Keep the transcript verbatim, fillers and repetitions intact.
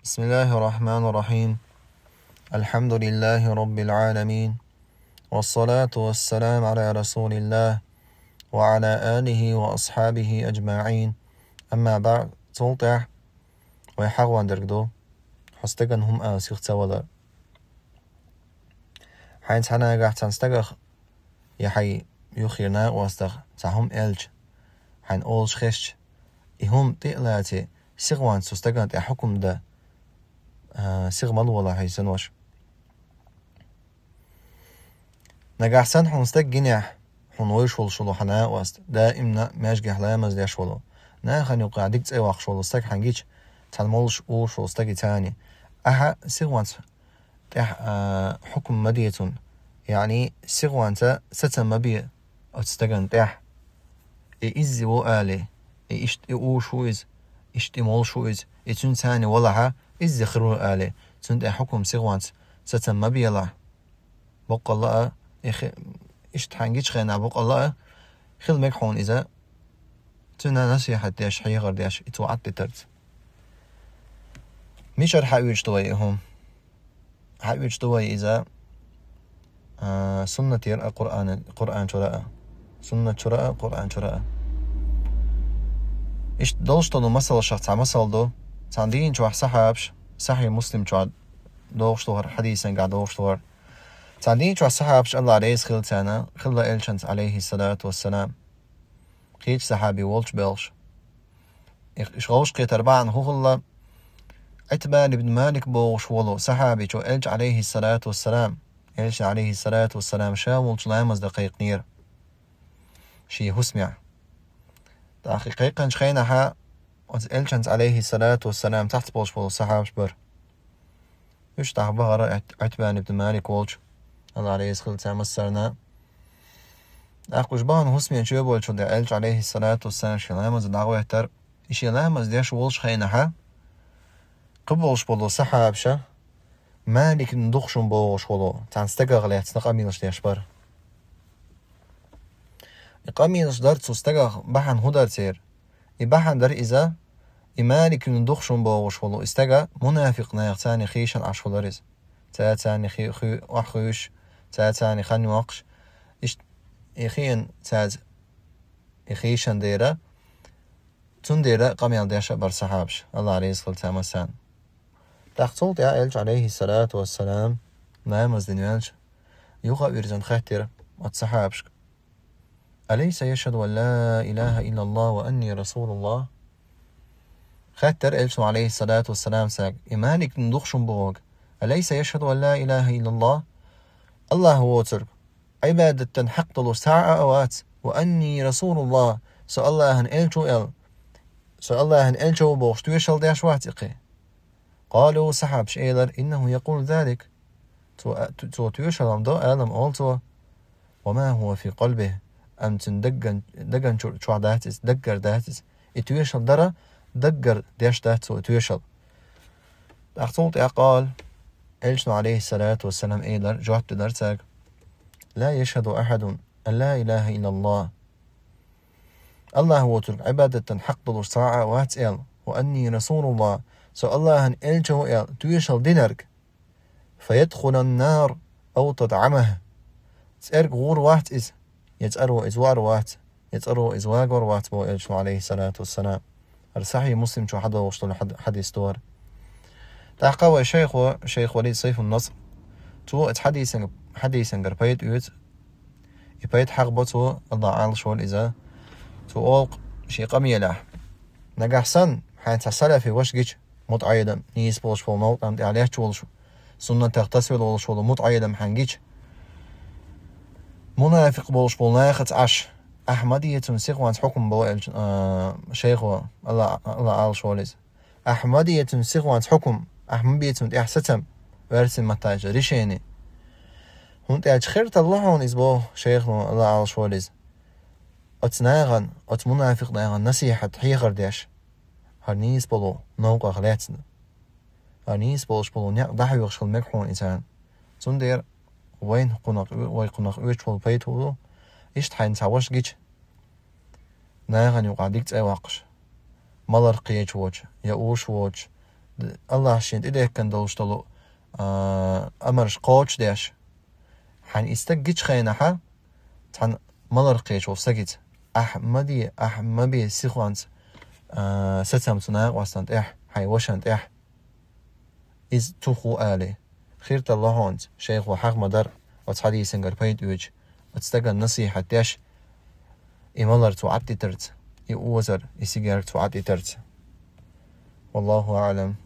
بسم الله الرحمن الرحيم. الحمد لله رب العالمين. والصلاة والسلام على رسول الله وعلى آله وأصحابه أجمعين. أما بعد. Цул тӀехь вай хьагӀван дерг ду, хьо стеган хӀума ала сих ца валар. Хьайна цхьа нагахь цхьан стагах я хьай юххера накъостах цхьа хӀума аьлча, хьайна олуш хезча, и хӀума тӀе а лаций, сихванца цу стагана тӀехь хьукум дан, а, сиха ма лолахь хьо, сан ваша. Нагахь санна хьуна стаг гинехь, хьуна вуьйш волуш волу хьан накъост, даимна маьждигехь ламаз деш волу, нахана юкъахь дика цӀе воккхуш волу стаг хьан гича, цхьана молуш, уьш волу стаг и царна, ахьа сихванца тӀехь, а, хьукум ма де цунна, яъни сихванца сацам ма бе оцу стагана тӀехь. И изза ву алий, и иштта и уьш ву иза, иштта и молуш ву иза, и цуьнан царна валахьа, изза хир ву алий, цунна тӀехь хьукум сихванца сацам ма белахь. Боккъалла а, и хи-, иштта хьан гича хенахь боккъалла а, хила мега хьуна иза, цуьнан насихьат деш, хьехар деш, и цо Ӏад тӀе тарца. Мичара хьаоьцуш ду вай и хӀума? Хьаоьцуш ду вай иза, а, суннатера а, Къуръана-, Къуръан чуьра а. Суннат чуьра а, Къуръан чуьра а. Иштта долуш долу масалшах цхьа масал ду. Цхьана дийнахь чохь сахьабаш, Сахьихь Муслим чохь догӀуш ду хӀара, хьадисангахь догӀуш ду хӀара. Цхьана дийнахь чохь сахьабаш, Аллах реза хила царна, хилла элчанца, алейхиссалату вассалам, кхечу сахьаби волчу белхаш. Их, иш гӀовш кхетар бахьана хӀун хилла? Ӏитбан ибн Малик бохуш волу сахьабичо элча, алейхиссалату вассалам, элча, алейхиссалату вассалам, ша волчу ламаз дан кхайкхинера шен хӀусамехь. ТӀаккха и кхайкхинчу хенахьа оцу элчанца, алейхиссалату вассалам, цхьацца болуш болу сахьабаш бара. Уьш тӀаккха бахара Ӏит-, Ӏитбан ибн Малик волчу, Аллах реза хила царна массарна. ТӀаккха уьш бахана хӀусаме чоь болчул тӀаьхьа элча, алейхиссалату вассалам, шен ламаза дӀагӀоьттара. И шен ламаз деш волчу хенахьа кхиболуш болу сахьабаша Малик ибн Духшум бохуш волу цхьана стагах лаьцна къамелаш деш бара. И къамелаш дар цу стагах бахьана хӀун дара церан? И бахьана дара иза, и Малик ибн Духшум бохуш волу и стага мунафикъ нахаца царна хийшина Ӏаш хилара иза. Цаьрца царна хи-, хи-, охьахуьйсуш, цаьрца царна хан йоккхуш, иштта и хиъна цаьрца и хийшина дера, цундела къамел деш а бара сахьабаш, Аллах реза хила царна массарна. ТӀаккха цул тӀаьхьа элча, алейхиссалату вассалам, ламаз дина ваьлча, юха а вирзина хаьттира оцу сахьабашка: «Алейса яшхаду ан ла илаха иллаллах ва анни расулуллах?» Хаьттира элчано, алейхиссалату вассалам, цаьрга: «И Малик ибн Духшум бохург, алейса яшхаду ан ла илаха иллаллах, Аллах воцург Ӏибадат дан хьакъ долуш цхьа а вац, ва анни расулуллах, со Аллахьан элча ву аьлла, со Аллахьан элча ву бохуш тоьшалла деш вац и кхин?» Къалу, сахьабаш элира: «Иннаху якъулу залик». Цо, цо тоьшалла ма до, ала ма олу цо. «Ва ма хува фи къалбихи». Амма цуьнан дагган-, даган чу-, чохь дац иза, даггара дац иза. И тоьшалла дара, даггара деш дац цо и тоьшалла. ТӀаккха цул тӀаьхьа къала, элчано, алейхиссалату вассалам, элира, жоп делира цаьрга: «Ла яшхаду ахьадун ан ла илаха иллаллах». Аллах воцург Ӏибадат дан хьакъ долуш цхьа а вац аьлла, «ва анни расулуллах», со Аллахьан элча ву аьлла, тоьшалла динарг, «фаядхулан нар ау татӀамаху». ЦӀерга гӀур вац иза, я цӀаро иза ваар вац, я цӀаро иза вагор вац, боху элчано, алейхиссалату вассалам. ХӀара Сахьихь Муслим чу хьадогӀуш долу хьад-, хьадис ду хӀара. ТӀаккха вай шайхо, шайх Валид Сайфун Наср, цо оцу хьадисан-, хьадисангара пайда оьцу, и пайда хьахабо цо, Аллах Ӏалаш волу иза. Цо олу шен къамелехь: «Нагахь санна хьайн цхьа салафи ваша гича, мутаӀелам, нийса болуш волу новкъа тӀехь лаьтташ волуш, суннатах тасвелла волуш волу мутаӀелам хьайн гича, мунафикъ болуш болу нахаца Ӏаш, ахьа ма де цунна сихонца хьукум», — боху элча-, а, шайхо, Алла, Алла Ӏалаш волу иза. «Ахьа ма де цунна сихонца хьукум, ахьа ма бе цунна тӀехь сацам, оьрсийн маттахь аьлча, решение. ХӀунда аьлча хертал ло хьуна иза», — боху шайхо, Алла Ӏалаш волу иза. «Оцу нахана, оцу мунафикъ нахана насихьат, хьехар деш, хӀара нийса болу новкъах лаьцна. ХӀара нийса болуш болу некъ дӀахьоьхуш хила мега хьуна иза. Цундела вайна кхунах, вай кхунах оьцуш волу пайда хӀун ду? Иштта хьайн цхьа ваша гича, нахана юкъахь дика цӀе ваккхуш, маларх кхеча воцуш, я уьш воцуш, Аллахьа шийна тӀедехкана долуш долу, а, амарш кхочушдеш. Хьайн и стаг гича хенахьа, цхьана малар кхечу волу стагица: «Ахьа ма де, ахьа ма бе сихонца, а, сацам цу накъостан тӀехь, хьайн вашан тӀехь. Иза тух ву», — али. Хир тарло хьуна, шайхо хьаха ма-дарра, оцу хьадийсангара пайда оьцуш, оцу стагана насихьат деш, и малар цо Ӏадитарца, и озар, и сигар цо Ӏадитарца. Валлаху аӀлам.